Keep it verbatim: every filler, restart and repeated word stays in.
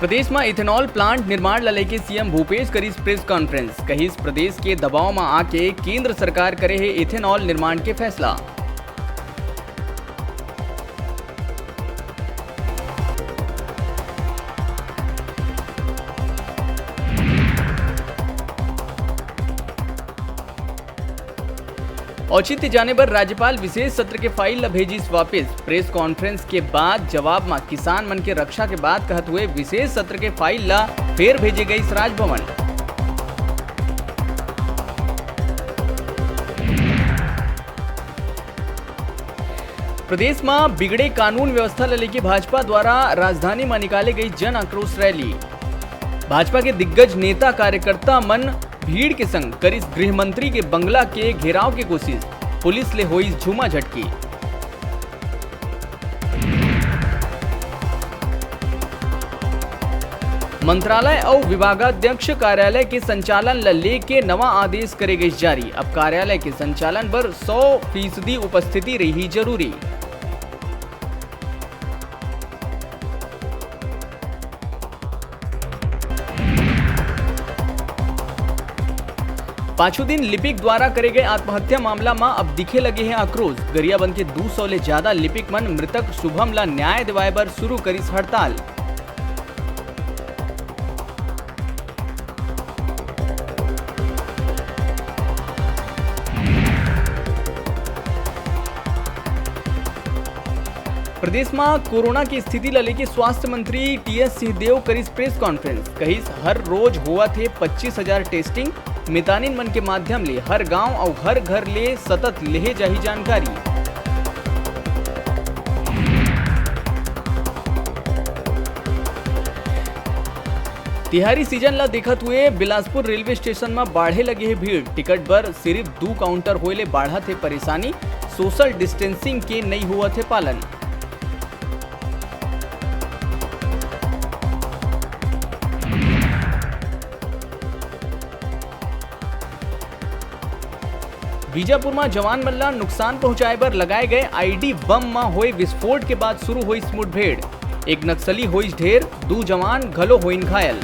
प्रदेश म ethanol plant निर्माण ल लेके सीएम भूपेश करिस press conference, कहिस प्रदेश के दबाव म आके केंद्र सरकार करे हे ethanol निर्माण के फैसला। औचित्य जाने बर राज्यपाल विशेष सत्र के file ल भेजिस वापिस। Press conference के बाद जवाब म किसान मन के रक्षा के बात कहत हुए विशेष सत्र के file ल फेर भेजे गइस राजभवन। प्रदेश म बिगड़े कानून व्यवस्था ल लेके भाजपा द्वारा राजधानी म निकाले गई जन आक्रोश रैली। भाजपा के दिग्गज नेता कार्यकर्ता मन भीड़ के संग करिस गृह मंत्री के बंगला के घेराव के कोशिश, पुलिस ले होइस झूमा झटकी। मंत्रालय अउ विभागाध्यक्ष कार्यालय के संचालन ल लेके नवा आदेश करे गइस जारी। अब कार्यालय के संचालन बर सौ फीसदी उपस्थिति रही जरूरी। पाछू दिन लिपिक द्वारा करे गए आत्महत्या मामला म अब दिखे लगे हे आक्रोश। गरियाबंद के दू सौ ले ज्यादा लिपिक मन मृतक शुभम ला न्याय दिवाए बर शुरू करिस हड़ताल। प्रदेश म कोरोना की स्थिति ल लेके स्वास्थ्य मंत्री टीएस सिंहदेव करिस press conference, कहिस हर रोज होवत हे पच्चीस हजार testing, मितानिन मन के माध्यम ले हर गांव अउ हर घर ले सतत लेहे जाही जानकारी। तिहारी season ला देखत हुए बिलासपुर रेलवे स्टेशन म बाढ़े लगे हे भीड़। टिकट बर सिर्फ दू counter होए ले बाढ़त हे परेशानी। Social distancing के नइ होवत हे पालन। बीजापुर म जवान मन ला नुकसान पहुंचाए बर लगाए गए आईडी बम म होए विस्फोट के बाद शुरू होइस मुठभेड़। एक नक्सली होइस ढेर, दू जवान घलो होइन घायल।